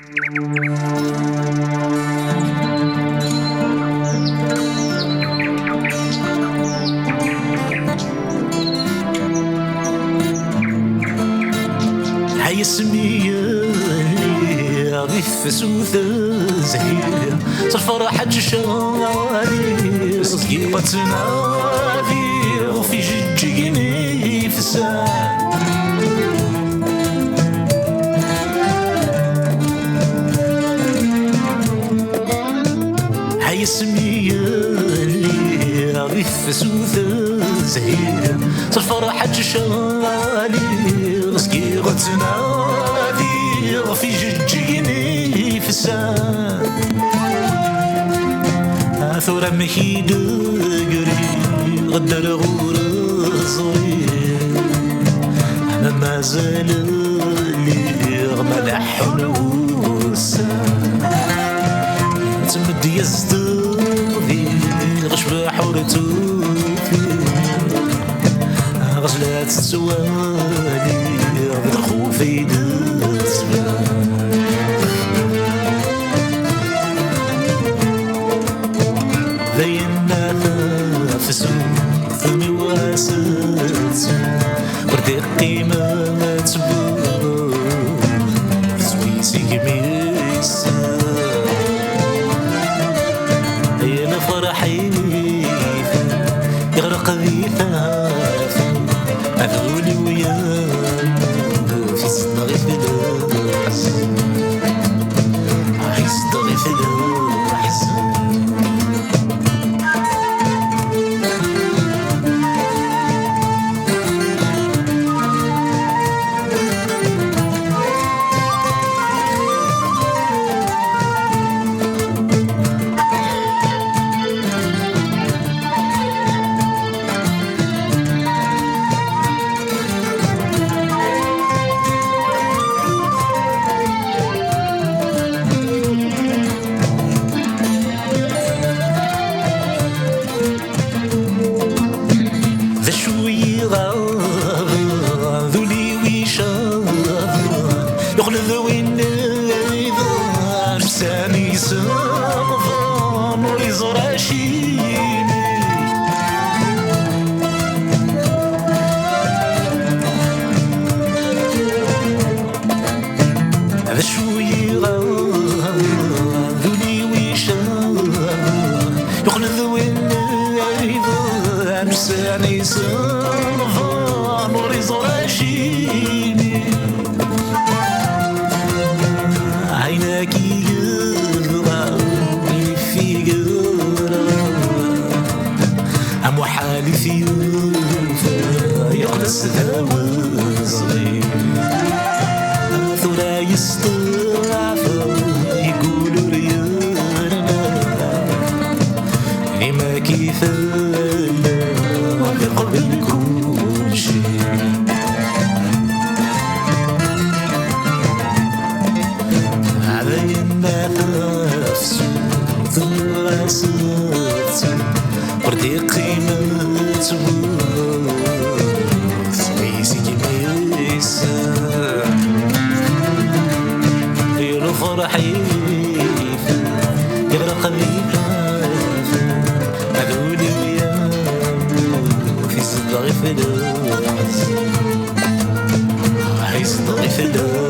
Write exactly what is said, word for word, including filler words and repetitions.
Ay asmi lliɣ di tefsut zhiɣ, s lferḥ ad tcaliɣ, zgiɣ ttnadiɣ fi jeǧǧigen ifsan. Ay asmi lliɣ di tefsut zhiɣ, s lferḥ ad tcaliɣ, zgiɣ ttnadiɣ fi jeǧǧigen ifsan. A tura amek i d-griɣ, ddreɣ ur ẓriɣ ma mazal lliɣ ma leḥḥun wussan. Ttmeddi-as-d diɣ cbaḥ ur tufiɣ, ɣezla tettwaliɣ d lxuf i d-tban. Dayen tafsut mi waset ur d-iqqim ad tbur, ur tewwi segmi yesser. Ay lferḥ-is iɣreq di tafat, adul-iw yemmut, yezdeɣ-it lḥzen, yezdeɣ-it lḥzen. D acu i ɣaḍen, d ul-iw icaḍen, yuɣel d win iḍan, sani yesseḍan, ur iẓra acimi. D acu yiɣer d ul-iw icaḍ, yuɣel d win iḍan, sani yesseḍan, ur iẓra acimi. Ɛinak i yebɣa, yeffiger. Amuḥal i t-yufa, yeqles d awezɣi. Tura yesteɛfa, yeggul ur yerna. Imak i tella, yeqbel kulci. Ɛdayen ma tafsut ur d-iqqim ttbut, isegmi-s i lferḥ-is, yeɣreq di tafat, ad ul-iw yemmut, izeddeɣ-it lḥezn, izeddeɣ-it lḥezn.